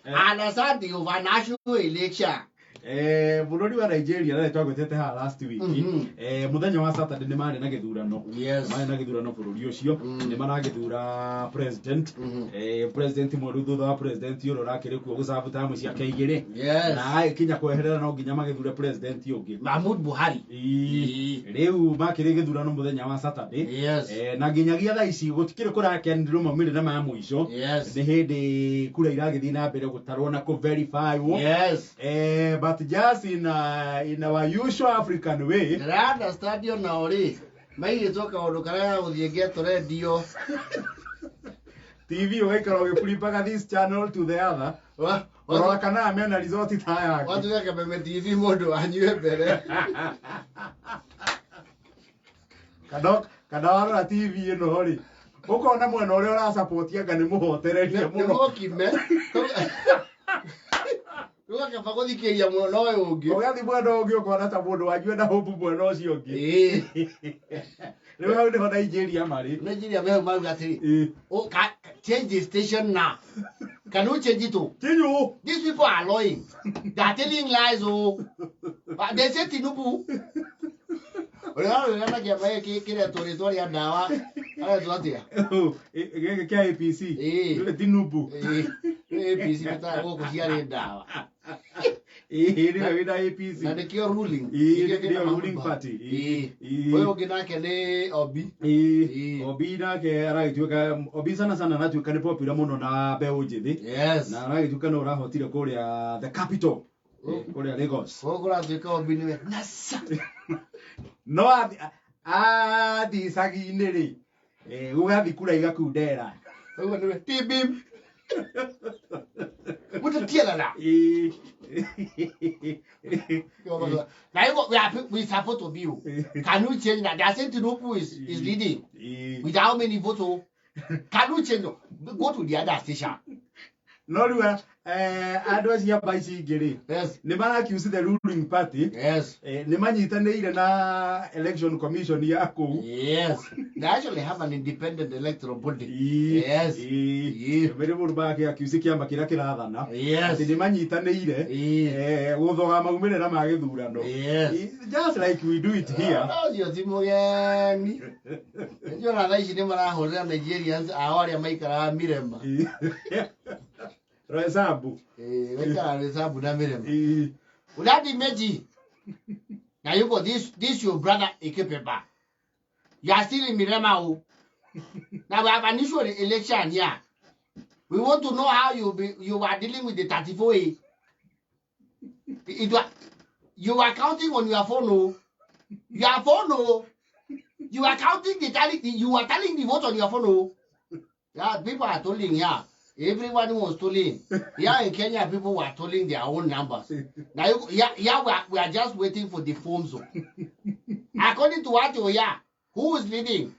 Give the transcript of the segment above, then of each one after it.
Understand the over national election. Bũrũri wa Nigeria na twagwetete haha last week. Mũthenya wa Saturday nĩ marĩ na gĩthurano. Marĩ na gĩthurano bũrũri ũcio. Nĩ maragĩthura president. President mwerũ thutha wa president ũrĩa ũrakĩrĩ kuo gũcabu tamu ciake igĩrĩ. Na agĩkinya kweherera no nginya magĩthure president ũngĩ. Mahmoud Buhari. Ĩĩ. Rĩu makĩrĩ gĩthurano mũthenya wa Saturday. Na nginyagia thaa ici gũtikĩrĩ kũrakenirwo maumĩrĩra ma mũico. Nĩ hĩndĩ kura iragĩthiĩ na mbere gũtarwo na kũ-verify-wo. But just in our usual African way. Ndĩra understand onao rĩ, maigĩtwo kaũndũ karĩa ga gũthiĩ ngetũ rendio. TV ũgaikara ũgĩflipaga this channel to the other. Kũrora kana mena result ta yake. Watuĩka Kameme TV mũndũ anyue mbere. Kana warora TV ĩno rĩ, ũkona mwena ũrĩa ũrasupport anga nĩ mũhotererie Nĩ mũno. mũkime. Rĩu akaba gũthikĩrĩria mwena ũyũ ũngĩ. Ũgathiĩ mwena ũngĩ ũkona ta mũndũ wanyu ena hope mwena ũcio ũngĩ. Ĩĩ. Rĩu hau nĩho Nigeria marĩ. Nigeria me hau marauga atĩrĩ, Ĩĩ. Oh, change the station now. Can you change it? Oh? Change oh. These people are lying. They are telling lies. Oh. But they say Tinubu. Ũrĩa warũĩra na kĩama gĩkĩ kĩretwo rĩtwa rĩa ndawa aretwo atĩa? Oh, gĩkĩ kĩa APC. Ĩĩ. Nĩwe Tinubu. Ĩĩ. Nĩ APC gũtarĩ gũkũ ciarĩ ndawa. Ĩĩ, nĩwe wĩna APC. Na nĩkĩo ruling. Ĩĩ, Nĩkĩo kĩna nĩyo mahuba. ruling party. Ĩĩ. Ĩĩ. Ũyũ ũngĩ nake nĩ Obi. Ĩĩ. Ĩĩ. Obi nake aragĩtuĩka, Obi sana sana aratuĩka nĩ popular mũno na mbeũ njĩthĩ. Na aragĩtuĩka no ũrahotire kũrĩa the capital. Kũrĩa Lagos. Gũkũ kũratuĩka Obi nĩwe. Nasa. No athiĩ icagi-inĩ rĩ, gũgathiĩ kura igakundera. Ũguo nĩwe Tibim. Mũtũtiethana. Ĩĩ. Now you go, we support Obi. Can you change that? They are saying Tinubu is leading. Ĩĩ. With how many votes? Oh? Can you change? Go to the other station. No rĩu, andũ acio amba ici ingĩ rĩ, nĩ mara-accuse the ruling party. Nĩ manyitanĩire na election commission ya kũu. They actually have an independent electoral body. Ĩĩ. Ĩĩ. Ĩĩ. Mbere mũndũ magakĩ accuse kĩama kĩrĩa kĩrathana. Yes. Atĩ nĩ manyitanĩire, Ĩĩ. Gũthoga maumĩrĩra ma gĩthurano. Yes. Ĩĩ, just like we do it here. Ũcio ti mũgeni. Nĩnjũĩ thaa ici nĩ marahũrĩra Nigerians ao arĩa maikaraga Mirema. Ĩĩ. Roysambu. Ĩĩ, maikaraga Roysambu na Mirema. Ĩĩ. Ũrathi Meji. Now you go, this your brother Ikepeba. You are still in Mirema. Oh. Now we have an issue of the election here. We want to know how you are dealing with the 34A. You are counting on your phone, oh. Your phone, oh. You are counting the tally, you are telling the vote on your phone, oh. Yeah, people are telling, yeah. Everyone was telling. Yeah, in Kenya, people were telling their own numbers. Now, you, yeah, yeah, we are just waiting for the forms. Oh. According to what you hear, who is leading?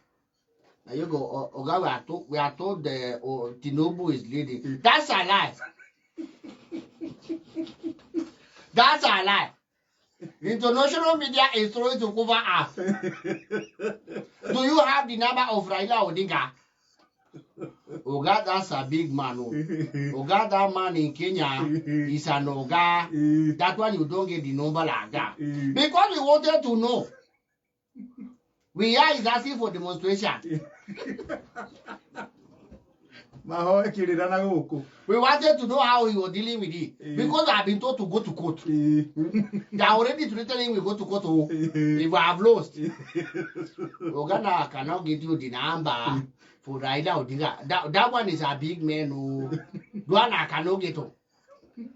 Now you go, oh, Oga, we are told the, oh, Tinubu is leading. That's a lie. That's a lie. International media is trying to cover us. Do you have the number of Raila Odinga? Oga, that's a big man. Oh. Oga, that man in Kenya is an Oga. That one you don't get the number like that. Because we wanted to know. We are is asking for demonstration. Mahoe kirira na gũkũ. We wanted to know how he was dealing with it. Because I've been told to go to court. They are already threatening we go to court. Oh, if I have lost. Ogana cannot give you the number for Raila Odinga. That one is a big man. Oh. The one I cannot get. Oh.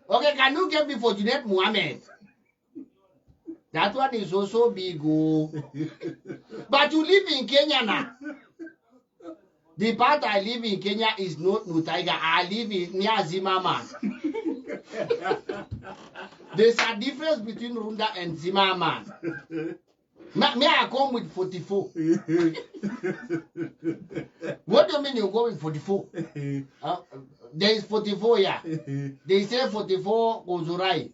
Okay, can you get me for Junet Mohammed? That one is also big. Oh. But you live in Kenya now. The part I live in Kenya is not Muthaiga. I live in near Zimmerman. There's a difference between Runda and Zimmerman. May I come with 44? What do you mean you go with 44? There is 44 here. They say 44 Ozurai.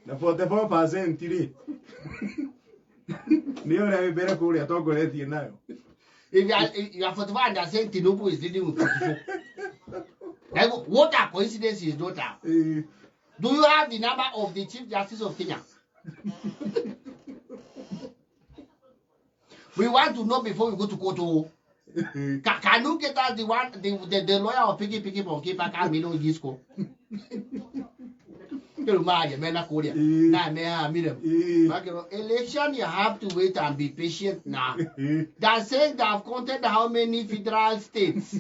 Na 44% rĩ. Nĩ ũrĩa wĩ mbere kũrĩa atongoretie nayo. If you are 44 and they are saying Tinubu is leading with 44. Now What a coincidence is not that. Do you have the number of the Chief Justice of Kenya? We want to know before we go to court. Oh. Can you get us the one, the lawyer of Piki Piki Monkey Paka Milo Gisco? Election, you have to wait and be patient now. They are saying they have counted how many federal states.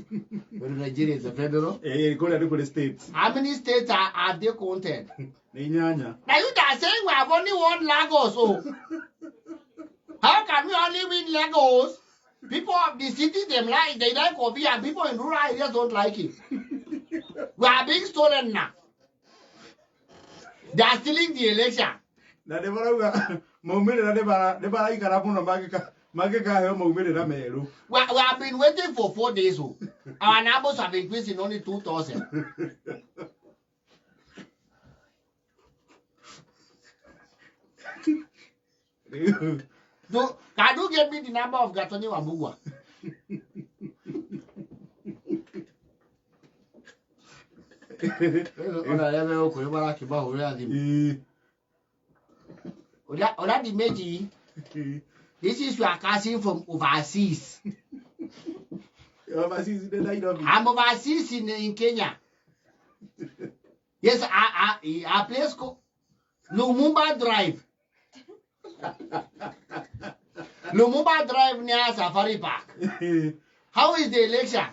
Well, Nigeria is a federal. States. How many states are they counted? Now you are saying we have only won Lagos. Oh. How can we only win Lagos? People of the city, they like Obi, and people in rural areas don't like it. We are being stolen now. They are stealing the election. Na nĩ marauga maumĩrĩra nĩ maraikara mũno mangĩkaheo maumĩrĩra merũ. We have been waiting for 4 days. Oh. Our numbers have increased in only 2,000. So, can you get me the number of Gatoni Wambugwa? This is your cousin from overseas. Overseas in Nairobi. I'm overseas in Kenya. Yes, I place called Lumumba Drive. Lumumba Drive near Safari Park. How is the election?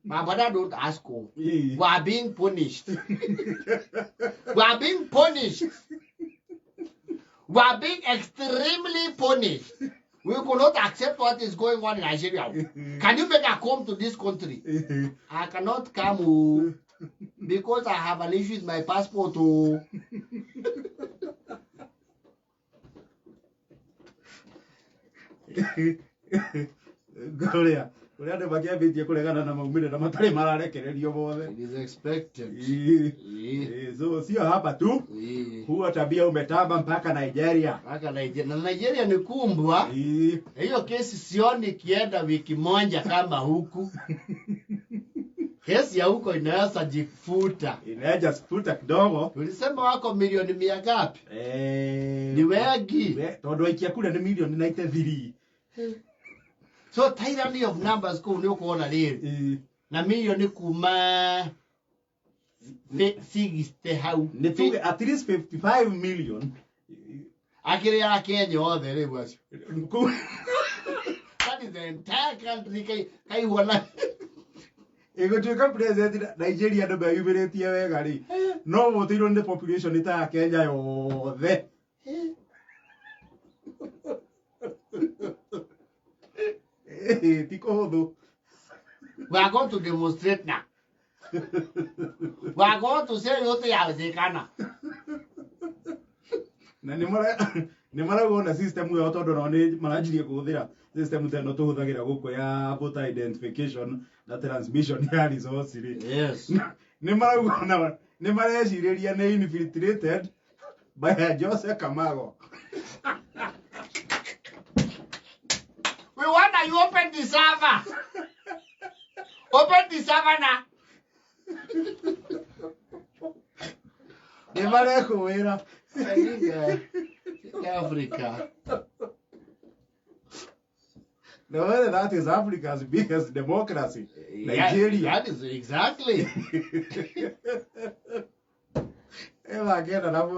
My brother, don't ask. We are being punished. We are being punished. We are being extremely punished. We could not accept what is going on in Nigeria. Can you make a come to this country? I cannot come because I have an issue with my passport. Oh. Gloria. It is expected. So sio hapa tu. Huo tabia umetamba mpaka Nigeria. Mpaka Nigeria. Na Nigeria ni kumbwa. Hiyo kesi sioni kienda wiki moja kama huku. Kesi ya huko inaweza jifuta. Inaweza jifuta kidogo. Tulisema wako milioni 100 ngapi? Ni wengi. Tondu aikia kule ni milioni 93. So tyranny of numbers kuu ni ukuona riri. Na milioni kuma 60 hau. Ni tuge at least 55 million. Akiri ya Kenya othe riu acio. That is the entire country kaihuana. Ĩgũtuĩka president Nigeria andũ meyumĩrĩtie wega rĩ, no gũtirwo nĩ population ta ya Kenya yothe. Ti kũhũthũ. We are going to demonstrate now. We are going to say yote yawezekana. Na nĩ marauga ona system ĩyo tondũ nao nĩ maranjirie kũhũthĩra system ta ĩno tũhũthagĩra gũkũ ya voter identification na transmission ya resource rĩ. Yes. Nĩ marauga ona nĩ marecirĩria nĩ infiltrated by Jose Camargo. We want you open the server. Open the server now. Nĩ marekũwĩra. Africa. No, that is Africa's biggest democracy. Nigeria. Yeah, that is exactly. Eva, again, and I'm